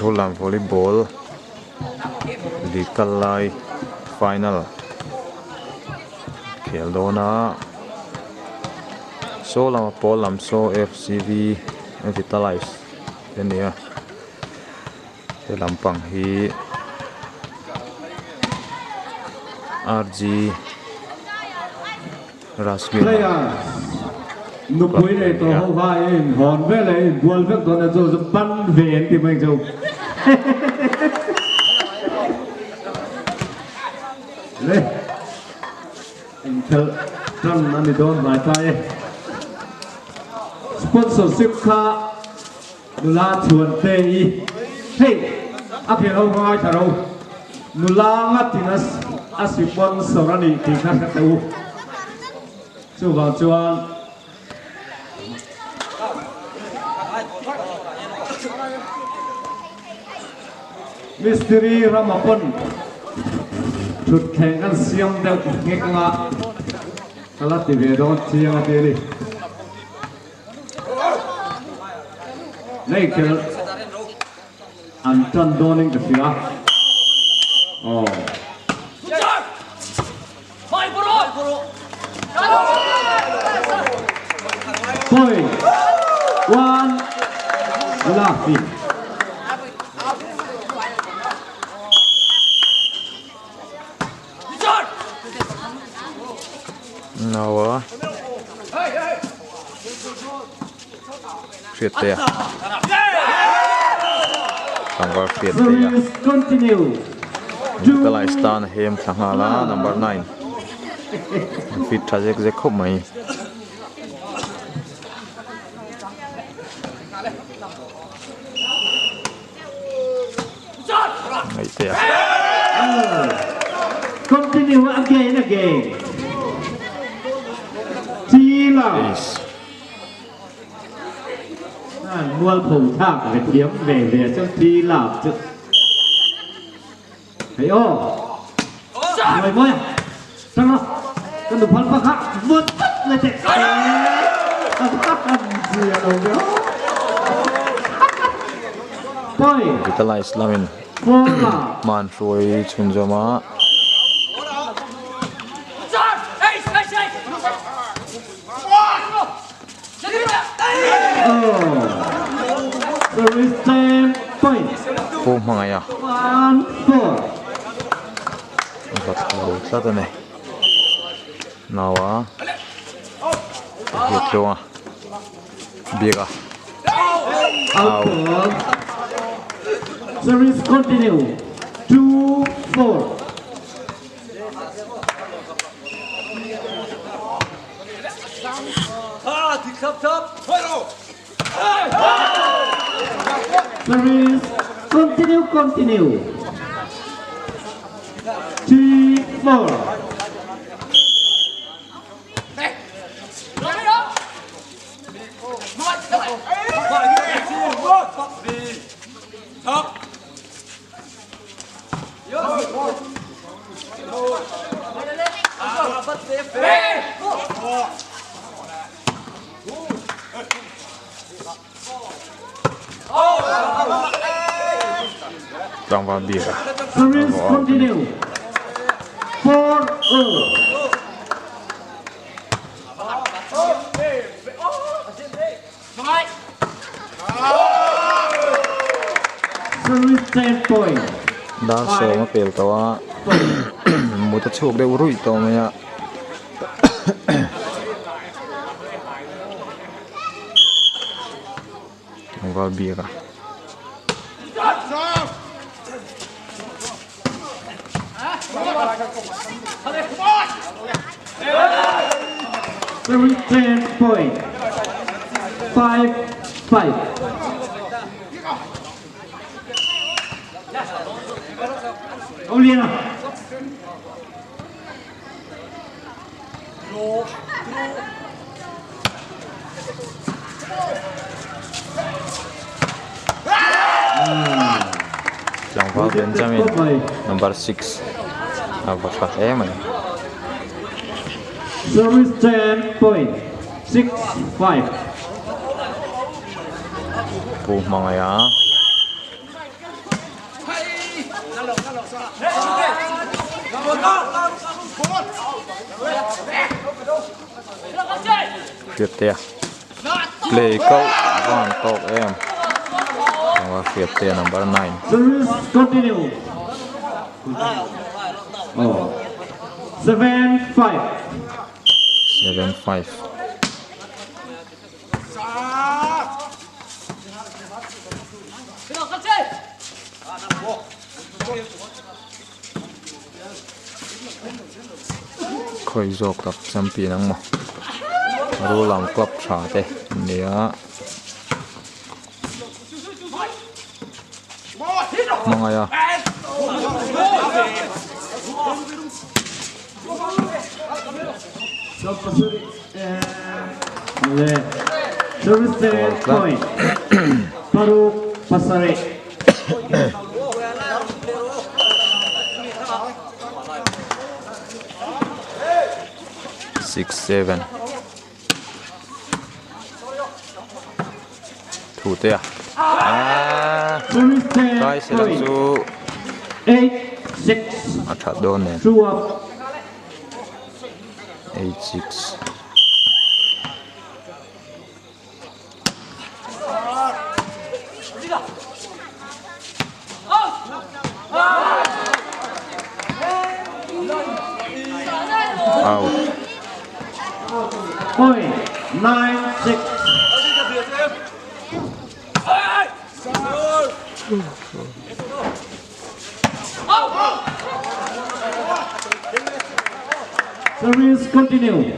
Rullam volleyball lui kal lai final khel dawn a saw lama pawl lam saw F C V vitalize te a ni a he lampang hi R G Nupui nei tawh ho kha i inhawn vek leh i inbual vek dawn a chu chu ban ve an ti mai chu. Le inkhelh tan a ni dawn hnai ta e. Sponsorship kha nula chhuan te i hei a khel ho kha ngaithla ro nula ngatin a sponsor a nih tih kha hre teh u chuvang chuan Mistiri rama pawn thutthleng kan siam deuh nghek anga ka la ti ve dawn chiang a ti a ni. Nei khelh an tan dawnin ka hria. Aw. Point one Lafi. Naua hriat te a tlangval hriat te a Nikolai Stan a hem thla nghal a number 9 an fit tha zek zek khawp mai. Ngaihte a. Continue again again. Tila. Ace. An mual pho thak ve thiam ve ve chu Tila chu. Hei aw. Mawi mawi a. Tang a. Kan nu phal pakha vawt vat le teh. Zia lo ve aw. Point. Vitalize lamin hman hruai chhunzawm a. Pu hmangaih a va thla lo tlat a ni naua hriat tluang a biak a au. Service continue 2-4. Service continue continue 3-4. Tlangval bik a Service continue 4-0. Service 10 point. Dar sawm a pel tawh a mut a chhuak deuh ruih tawh mai a. Tlangval biak a. Service 10 point. 5 5. Ông Liên à? Tlangval Benjamin number 6 a va tha hle mai. Service 10 point 6-5. Pu Hmangaia. Hriattea play kauh van tawk em aw Hriattea number 9. Service continue. Oh. 7-5. 7-5. Khawi zawk tak champion ang maw Rulam club tha te an ni a hmangaih a. Service Goal 10 tlat. point. Paruk pasarih. 6-7 Thu te a aaa Service 10 tlai se lang point. chu 8-6. a that dawn nen Two up. 8-6 Out. Point 9-6. Service continue.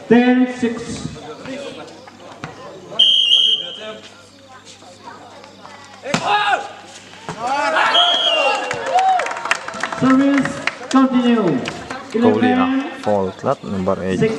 10-6. Service continue. Kolina 11 fall tlat number 8. 6.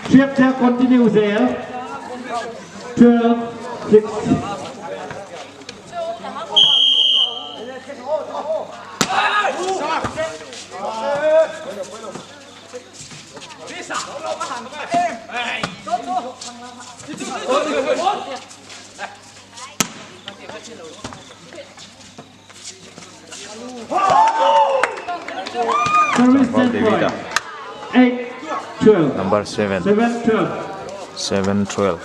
Chapter continue there. 12-6. Service Tlangval 10 Davida. point. 8-12. Number 7. 7-12. 7-12.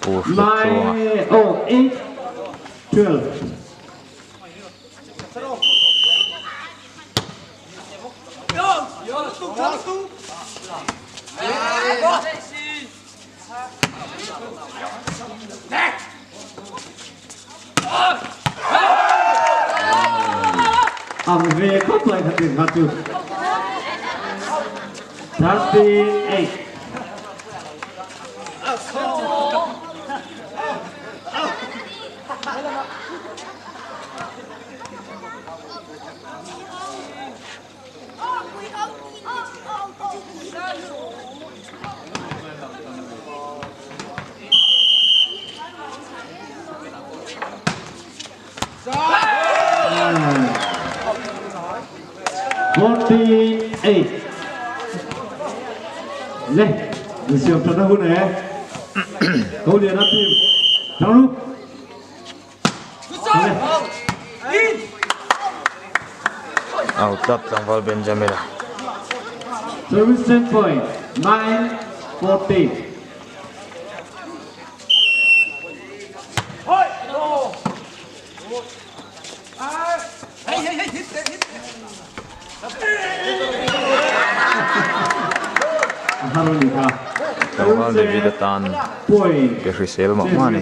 Pu Hriatchunga. 9 oh 8 12. Ang ve khawp mai kha tin kha chu. 13-8. 14-8. Le, insiam thatna hun e. Ko lian a team. Thang lu. Le. Out tlat tlangval Benjamin a. Service 10 point. 9-14. Haronika. Tlangval David atan Point. ke hrisel mah mah a ni.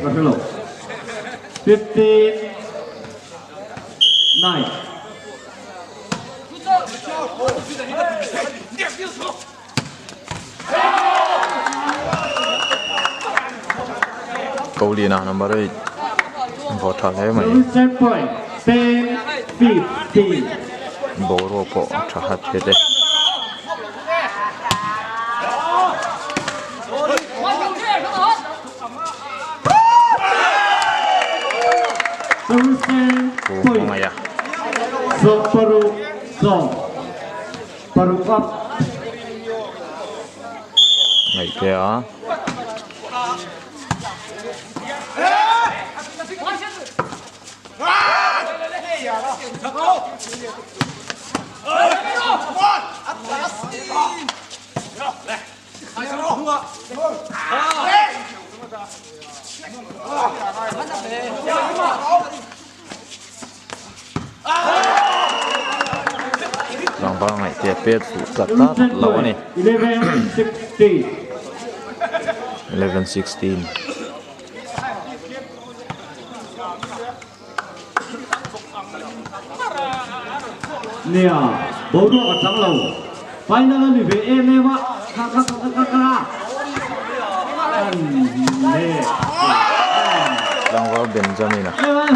15-9. Koliana number 8 vaw tha hle mai. Boruak pawh a tha hat hret e. Pu Hmangaih a. Ngaihte a. Tlangval ngaihte pet fuh tlat tlat lo a ni. 11:16. Nia, boruak a chang lo. Final a ni ve em em a, kha kha kha kha kha an le Tlangval Benjamin-a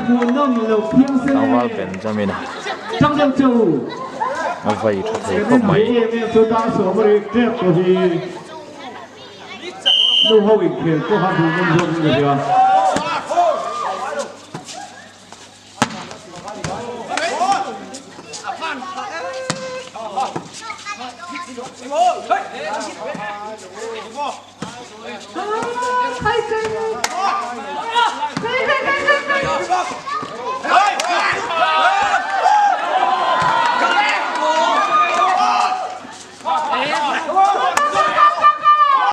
Hmuhnawm lo phiang se Tlangval Benjamin-a Chang deuh che u. A vai tha thei khawp mai. Em em chu dar sawm a ri tep tawh hi. Nu ho inkhel pawh kha hmuhnawm zawk in ka hria.